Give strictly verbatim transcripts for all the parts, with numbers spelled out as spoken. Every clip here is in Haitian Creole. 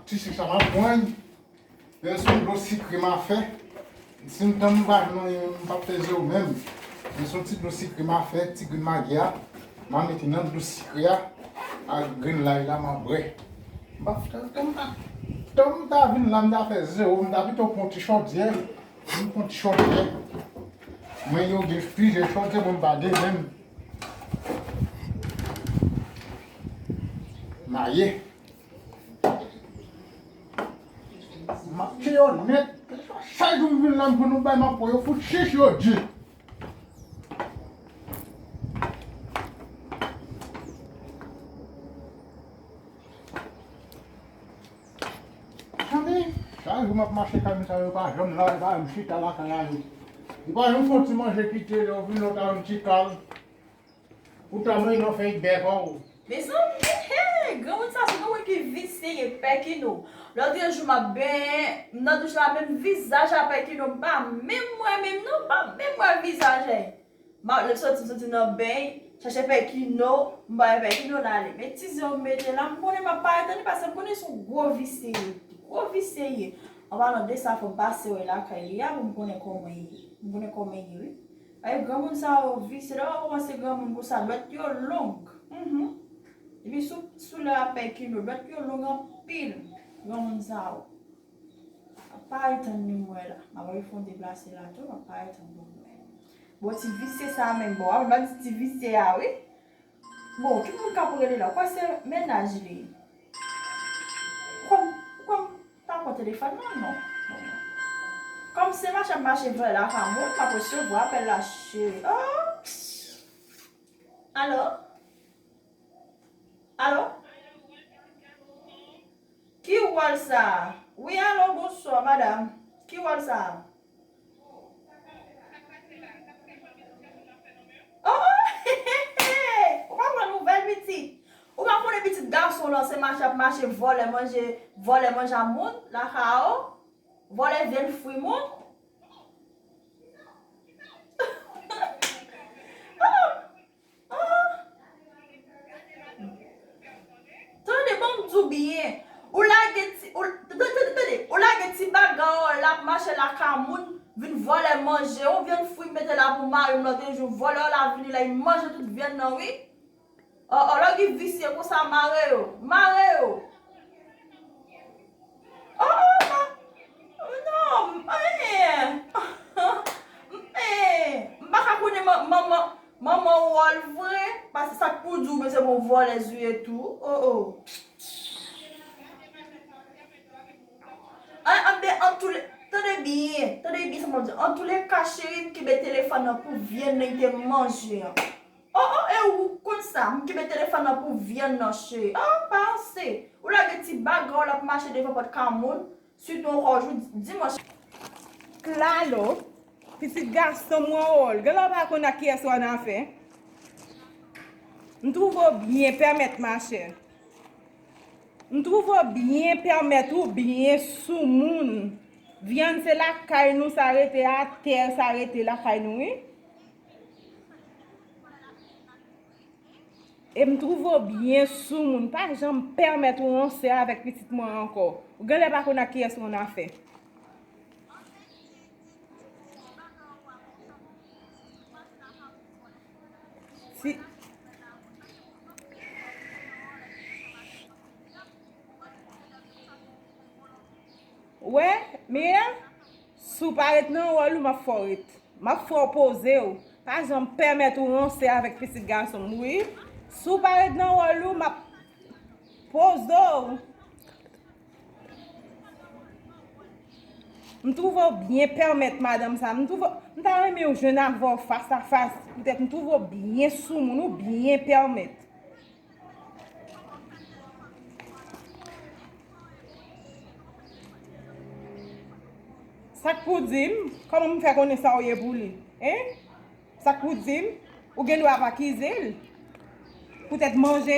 Ti sik sa m ap pran, men se yon dlo sikre m a fè. Si m tann m pa jwenn anyen, m p ap fè zewo menm. Men se yon ti dlo sikre m a fè, ti grenn magi a, m a mete nan dlo sikre a, ak grenn lay la, m a bwè. M p ap fè, tann m ta, tann m ta vin la, m ta fè zewo, m ta pito pran ti chòdyè, m pran ti chòdyè. Mwen yo gen plizyè chòdyè, mwen m pa gen menm. Maye. M ap tiye yo nèt. Chak jou m vin la, m pou nou bay m ap pran yo fout chich yo di. Tande, chak jou m ap mache kay moun sa yo pa janm la, yo pa janm chita lakay a yo. Yo pa janm fè yon ti manje kite lè yo vin lòt a yon ti kal. Ou ta mwen nan fèy bèk ou. Mezanmi, hey, granmoun sa se granmoun ki visye ye, Pèkino. Lòt jou m ap benyen, m nan douch la, menm vizaj a Pèkino, m pa menm wè menm non, m pa menm wè vizaj li. M ap lè soti, m soti nan beny, chache Pèkino, m ba Pèkino l ale. Men ti zen m mete la, m konnen m ap parèt annik paske m konnen se yon gwo visye ye. Gwo visye ye. An palan de sa, fò m pase wè lakay li a pou m konnen kòman li ye. M konnen kòman li ye, wi. Ay, granmoun sa yo visye, lè w ap kòmanse granmoun konsa, dwèt yo long. Mhm. Epi sou, sou lè apèk yo, dwèt yo long anpil. Granmoun sa yo. M ap parèt tann li m wè la. M ap fè yon deplase la tou, m ap parèt tann li m wè. Bon, ti visye sa menm, bon, ap di ti visye a, wi. Bon, ki moun k ap rele la? Ou kwè se mennaj li? Ou kwè m, ou kwè m pa pran telefòn nan? Non. Non, non. Kòm se mache ap mache vòlè la ka moun, m ap resevwa apèl la, cheri. Oh! Alo? Alo? Ki wòl sa a? Wi, alo, bonswa, madam. Ki wòl sa a? Oh, oh, ou pa pran nouvèl pitit. Ou pa konnen pitit gason lan se mache ap mache vòlè manje, vòlè manje a moun, lakay ou, vòlè vyann fwi moun. Oh, oh. Tande, ban m di w byen. Ou lage ti, ou, tande, tande, tande. Ou lage ti bagay w la ap mache lakay moun, vin vòlè manje, yon vyann fri m mete la pou mari m lòt jou. Vòlè w la vini la, li manje tout vyann nan, wi. Oh, oh, lè w gen visye konsa, mare yo. Mare yo. Oh, oh, ma-, non, eh, eh, m pa ka konnen man-, manman, manman wòl vre, paske sa k pou di w, men se bon vòlèz ou ye tou. Oh, oh. An, an, ben, an tou le, tande byen, tande byen sa m ap di. An tou le ka, cheri, m kenbe telefòn nan pou vyann nan ki te manje an. Oh, oh, e ou konn sa, m kenbe telefòn nan pou vyann nan, cheri. Oh, pa anse. Ou lage ti bagay w la ap mache devan pòt kay moun, sitou ankò jou dimanch. Klalo, pitit gason m wòl. Genlè w pa konn ak kiyès w annafè. M twouve w byen pèmèt, machè. M twouve w byen pèmèt ou byen soumoun. Vyann se lakay nou sa rete, atè sa rete lakay nou, wi. E m twouve w byen soumoun. Pa janm pèmèt ou ranse avèk pitit mwen ankò. Ou genlè pa konn ak kiyès ou annafè. Si. Wè, Mia, si w pa ret nan wòl ou, m ap fè w ret. M ap fè w poze w. Pa janm pèmèt ou ranse avèk pitit gason m, wi. Si w pa ret nan wòl ou, m ap poze w. M twouve w byen pèmèt madanm sa. M twouve, m ta renmen w jwenn avè w fas a fas. Poutèt m twouve w byen soumoun, ou byen pèmèt. Sa k pou di m? Kòman m fè konnen sa w ye pou li? Hein? Sa k pou di m? Ou gen dwa ap akize l. Poutèt manje.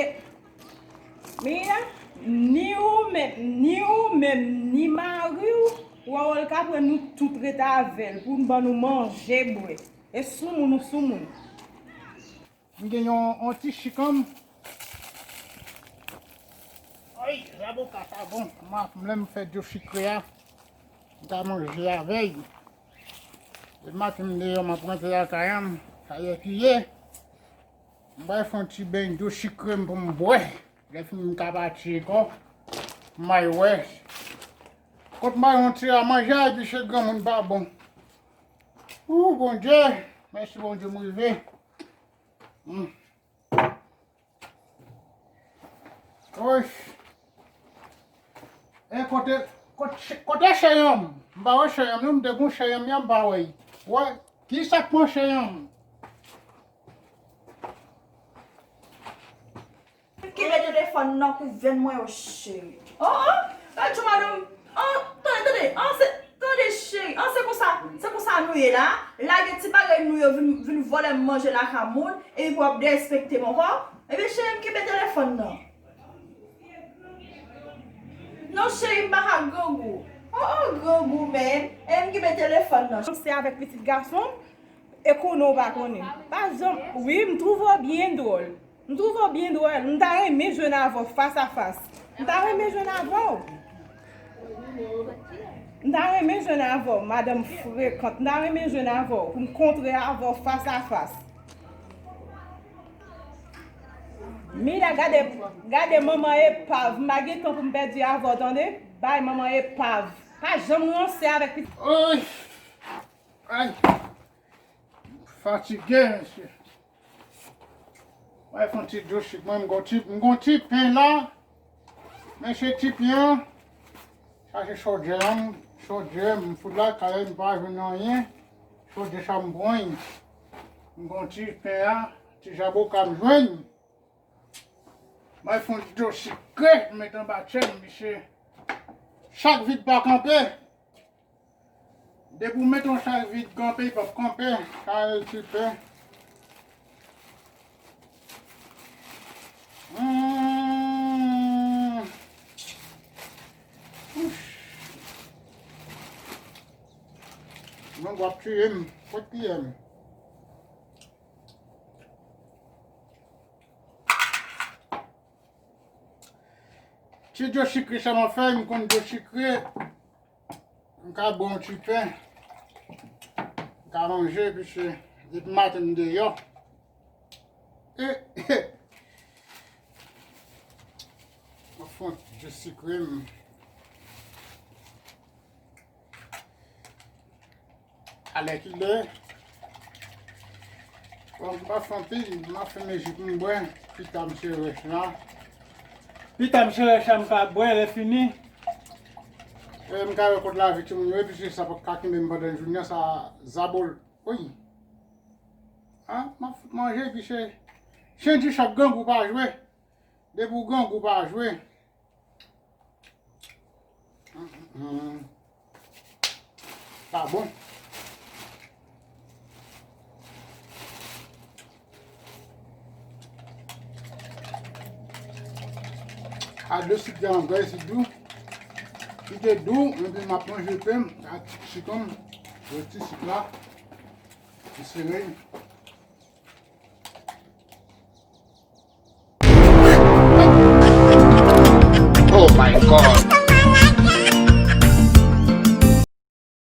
Men, ni ou menm, ni ou menm, ni mari w, wòl ka pran nou tout ret avè l pou n ban nou manje, bwè. E soumoun ou soumoun. M gen yon, yon ti chikanm. Ey, zaboka sa bon. Mwen, lè m fè dlo sikre a, m ta manje avè l. Depi maten m deyò, m ap rantre lakay an, sa yè ki ye. M pral fè yon ti beny dlo sikre m pou m bwè. Lè fini m ka pati ankò. M al wè. Kot m al yon ti a manje a, epi se granmoun pa bon. Ou, Bondye. Mèsi, Bondye, m rive. Hmm. Oy. E kote, kote, kote cheyanm? M pa wè cheyanm, non, m te gon cheyanm yè, m pa wè l. Wè, kisa k pran cheyanm? Kenbe telefòn nan kou venn mwen yo, cheri. Oh, oh, gad yon madanm. Oh, tande, tande. Oh, se, tande, cheri. Oh, se konsa, se konsa nou ye la. Lage ti bagay nou yo vin, vin vòlè manje lakay moun, epi w ap derespekte m ankò. Ebyen, cheri, m kenbe telefòn nan. Non, cheri, m pa ka grangou. Oh, oh, grangou, men. E m kenbe telefòn nan. Se avèk pitit gason m, e konnen w pa konnen. Pa janm, wi, m twouve w byen dwòl. M twouve w byen dwòl. M ta renmen jwenn avè w fas a fas. M ta renmen jwenn avè w. M ta renmen jwenn avè w, madanm frekant. M ta renmen jwenn avè w pou m kontre avè w fas a fas. Mila, gade, gade manman epav. M pa gen tan pou m pèdi avè w, tande? Bay manman epav. Pa janm ranse avèk pitit. Oy! Ay! Fatige, mesye. Mwen fè yon ti dlo sik, mwen, m gon ti, m gon ti pen la. Mesye, ti pen an. Sa se chodyè an, chodyè, m fout lakay, m pa jwenn anyen. Chodyè sa m pran. M gon ti pen a, ti zaboka m jwenn. Mwen fè yon ti dlo sikre, m met anba tchè m, mesye. Chak vid pa kanpe. Depi w mete yon chak vid kanpe, li p ap kanpe. Sa rele ti pen. Hmm. Ouch. Nonm w ap tiye m. Kot kiyè m? Ti dlo sikre sa m ap fè, m konn dlo sikre. M ka bwè yon ti pen. M ka manje, piske depi maten m deyò. E, e. Mwen fè yon ti dlo sikre m. Alèkile. Bon, m pa fè anpil, m ap fè mezi pou m bwè. Pita m se rès la. Pita m se rès la, m ka bwè, lè fini. E m ka wè kot lavi timoun yo, epi se sa pa ka kenbe m pandan jounen an, sa zabol. Wi. A, m ap fout manje, epi se, chen di chak grangou pa jwe. Depi w grangou pa jwe. Hmm. Pa bon. A dlo sik la ankò, e sik dou. Li te dou, epi m ap manje pen, a ti sik la, yon ti sik la. Li sere.